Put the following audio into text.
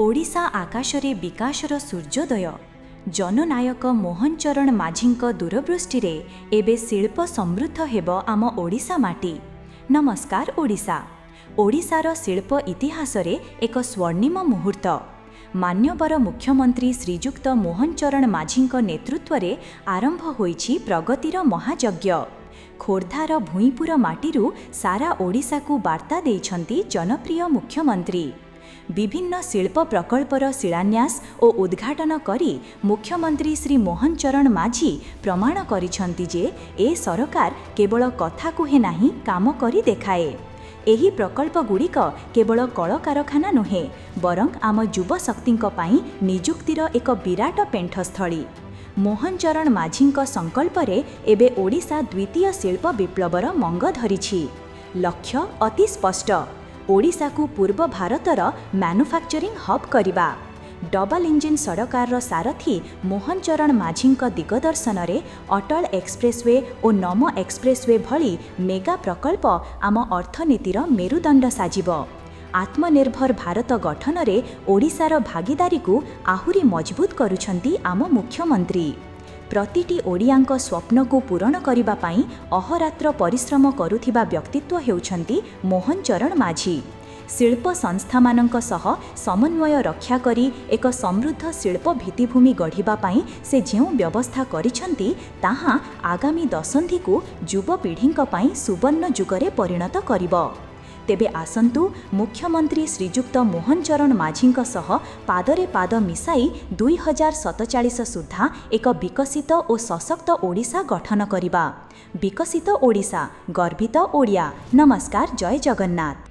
ଓଡ଼ିଶା ଆକାଶରେ ବିକାଶର ସୂର୍ଯ୍ୟୋଦୟ। ଜନନାୟକ ମୋହନ ଚରଣ ମାଝୀଙ୍କ ଦୂରଦୃଷ୍ଟିରେ ଏବେ ଶିଳ୍ପ ସମୃଦ୍ଧ ହେବ ଆମ ଓଡ଼ିଶା ମାଟି। ନମସ୍କାର ଓଡ଼ିଶା। ଓଡ଼ିଶାର ଶିଳ୍ପ ଇତିହାସରେ ଏକ ସ୍ୱର୍ଣ୍ଣିମ ମୁହୂର୍ତ୍ତ। ମାନ୍ୟବର ମୁଖ୍ୟମନ୍ତ୍ରୀ ଶ୍ରୀଯୁକ୍ତ ମୋହନ ଚରଣ ମାଝୀଙ୍କ ନେତୃତ୍ୱରେ ଆରମ୍ଭ ହୋଇଛି ପ୍ରଗତିର ମହାଯଜ୍ଞ। ଖୋର୍ଦ୍ଧାର ଭୂଇଁପୁର ମାଟିରୁ ସାରା ଓଡ଼ିଶାକୁ ବାର୍ତ୍ତା ଦେଇଛନ୍ତି ଜନପ୍ରିୟ ମୁଖ୍ୟମନ୍ତ୍ରୀ। ବିଭିନ୍ନ ଶିଳ୍ପ ପ୍ରକଳ୍ପର ଶିଳାନ୍ୟାସ ଓ ଉଦ୍ଘାଟନ କରି ମୁଖ୍ୟମନ୍ତ୍ରୀ ଶ୍ରୀ ମୋହନ ଚରଣ ମାଝୀ ପ୍ରମାଣ କରିଛନ୍ତି ଯେ ଏ ସରକାର କେବଳ କଥା କୁହେ ନାହିଁ, କାମ କରି ଦେଖାଏ। ଏହି ପ୍ରକଳ୍ପଗୁଡ଼ିକ କେବଳ କଳକାରଖାନା ନୁହେଁ, ବରଂ ଆମ ଯୁବଶକ୍ତିଙ୍କ ପାଇଁ ନିଯୁକ୍ତିର ଏକ ବିରାଟ ପେଣ୍ଠସ୍ଥଳୀ। ମୋହନ ଚରଣ ମାଝୀଙ୍କ ସଂକଳ୍ପରେ ଏବେ ଓଡ଼ିଶା ଦ୍ୱିତୀୟ ଶିଳ୍ପ ବିପ୍ଳବର ମଙ୍ଗ ଧରିଛି। ଲକ୍ଷ୍ୟ ଅତି ସ୍ପଷ୍ଟ, ଓଡ଼ିଶାକୁ ପୂର୍ବ ଭାରତର ମ୍ୟାନୁଫାକ୍ଚରିଂ ହବ୍ କରିବା। ଡବଲ ଇଞ୍ଜିନ୍ ସରକାରର ସାରଥୀ ମୋହନ ଚରଣ ମାଝୀଙ୍କ ଦିଗଦର୍ଶନରେ ଅଟଳ ଏକ୍ସପ୍ରେସୱେ ଓ ନମୋ ଏକ୍ସପ୍ରେସୱେ ଭଳି ମେଗା ପ୍ରକଳ୍ପ ଆମ ଅର୍ଥନୀତିର ମେରୁଦଣ୍ଡ ସାଜିବ। ଆତ୍ମନିର୍ଭର ଭାରତ ଗଠନରେ ଓଡ଼ିଶାର ଭାଗିଦାରୀକୁ ଆହୁରି ମଜବୁତ କରୁଛନ୍ତି ଆମ ମୁଖ୍ୟମନ୍ତ୍ରୀ। ପ୍ରତିଟି ଓଡ଼ିଆଙ୍କ ସ୍ୱପ୍ନକୁ ପୂରଣ କରିବା ପାଇଁ ଅହରାତ୍ର ପରିଶ୍ରମ କରୁଥିବା ବ୍ୟକ୍ତିତ୍ୱ ହେଉଛନ୍ତି ମୋହନ ଚରଣ ମାଝୀ। ଶିଳ୍ପ ସଂସ୍ଥାମାନଙ୍କ ସହ ସମନ୍ୱୟ ରକ୍ଷା କରି ଏକ ସମୃଦ୍ଧ ଶିଳ୍ପ ଭିତ୍ତିଭୂମି ଗଢ଼ିବା ପାଇଁ ସେ ଯେଉଁ ବ୍ୟବସ୍ଥା କରିଛନ୍ତି, ତାହା ଆଗାମୀ ଦଶନ୍ଧିକୁ ଯୁବପିଢ଼ିଙ୍କ ପାଇଁ ସୁବର୍ଣ୍ଣ ଯୁଗରେ ପରିଣତ କରିବ। ତେବେ ଆସନ୍ତୁ, ମୁଖ୍ୟମନ୍ତ୍ରୀ ଶ୍ରୀଯୁକ୍ତ ମୋହନ ଚରଣ ମାଝୀଙ୍କ ସହ ପାଦରେ ପାଦ ମିଶାଇ 2047 ସୁଦ୍ଧା ଏକ ବିକଶିତ ଓ ସଶକ୍ତ ଓଡ଼ିଶା ଗଠନ କରିବା। ବିକଶିତ ଓଡ଼ିଶା, ଗର୍ବିତ ଓଡ଼ିଆ। ନମସ୍କାର, ଜୟ ଜଗନ୍ନାଥ।